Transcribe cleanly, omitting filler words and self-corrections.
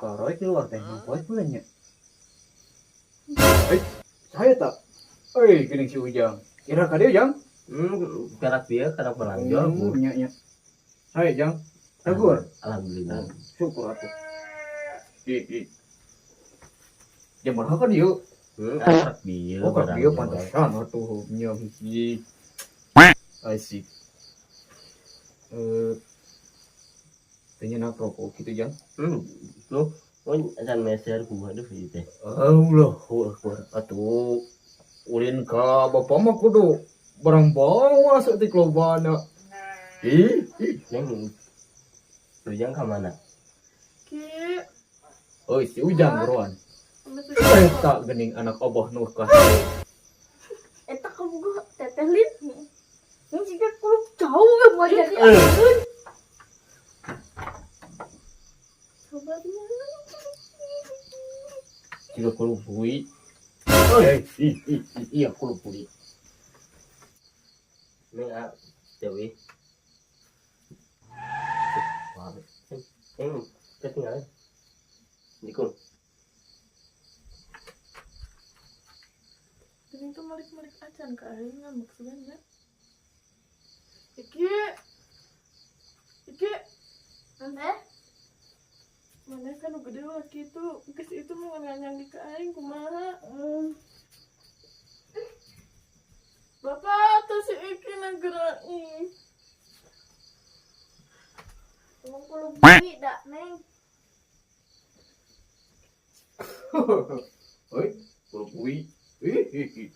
Roy keluar teh, poe bulannya. Eh, saya tak. Eh, gini si Ujang. Kira ka dieu, Jang? Karak dia, karak belanja. Nya nya. Hai, Jang. Tegur. Alhamdulillah. Syukur atuh. Ih, ih. Jam berapa kan yuk? Karak dia. Oh, karak dia pantesan atuh nya hiji. Asik. Eh, tanya nak rokok gitu, Jang. Lu, oh, acan meser kumaha duh ieu teh. Allahu Akbar. Atuh ulin ka bapak mah kudu barang bawa saeutik lobana. Ih, ih. Neng, Ujang ka mana? Ki, Oh, si Ujang buruan. masih Eta geuning anak obah nu ka. Eta kamu gua teteh lin. Ini juga kudu jauh ya mau jadi asun. Sabarnya. Jiga kulupui. Eh, ih, ih, ih, iya kulupui. Neng, ah, Dewi. Wah, neng, ketinggalan. Dikung. Gini tuh malik-malik acan ke aing maksudnya. Iki. Iki, Nanti mana kan nu gede lah kitu. Geus itu mau nganyang di ke aing kumaha? Bapak tuh si Iki nagera ih. Emang kudu beli dak neng. Oi, kulupui. Ih, ih, ih.